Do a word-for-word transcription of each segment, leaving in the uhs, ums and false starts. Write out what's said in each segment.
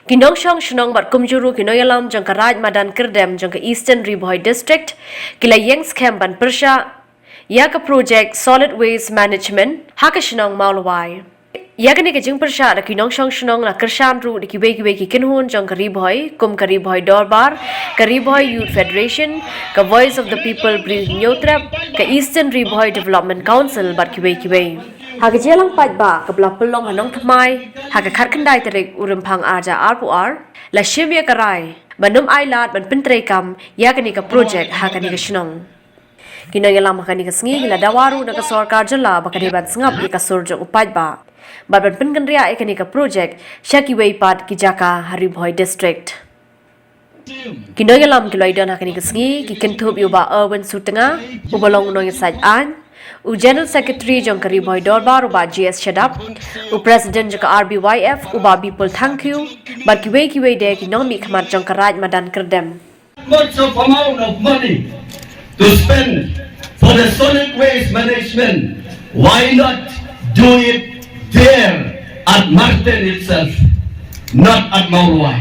Ki nongshong shnong bad kumjuh ruh ki nongïalam jong ka Raid Madan Kyrdem jong ka Eastern Ri Bhoi District ki la ïeng skhem ban pyrshah ïa ka project Solid Waste Management ha ka shnong Mawlawai. Ïa kane ka jingpyrshah da ki nongshong shnong la kyrshan ruh da kiwei kiwei ki kynhun jong ka Ri Bhoi, kum ka Ri Bhoi Dorbar, ka Ri Bhoi Youth Federation, ka Voice of the People Bri Hynñiewtrep, ka Eastern Ri Bhoi Development Council bad kiwei kiwei. Ha ka jingïalang paidbah kaba la pynlong ha Nongthymmai ha ka khatkhyndai tarik u Rymphang arhajar arphew ar, la shim ïa ka rai ban ym ailad ban pyntreikam ïa kane ka project ha kane ka shnong. Ki nongïalam ha kane ka sngi ki la dawa ruh na ka sorkar jylla ba ka dei ban sngap ïa ka sur jong u paidbah bad ban pynkynriah ïa kane ka project sha kiwei pat ki jaka ha Ri Bhoi District. Ki nongïalam ki la ïadon ha kane ka sngi ki kynthup ïa u Bah Erwin Sutnga, uba long u nongïasaid aiñ, u General Secretary jong ka Ri Bhoi Dorbar u Bah G S Shadap, u President jong ka R B Y F u Bah Bipul Thangkhiew, bad kiwei kiwei de ki nongmihkhmat jong ka Raid Madan Kyrdem. Much of amount of money to spend for the solid waste management, why not do it there at Marten itself, not at Mawlawai?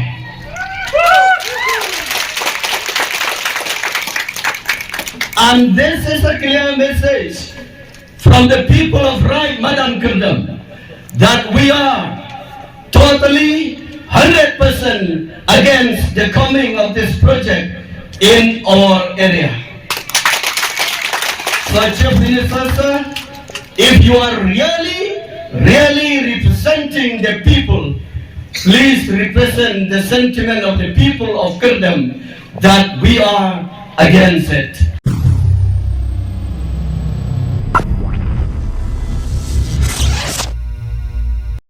And this is a clear message from the people of Raid Madan Kyrdem that we are totally hundred percent against the coming of this project in our area. So, Chief Minister, sir, if you are really, really representing the people, please represent the sentiment of the people of Kyrdem that we are against it.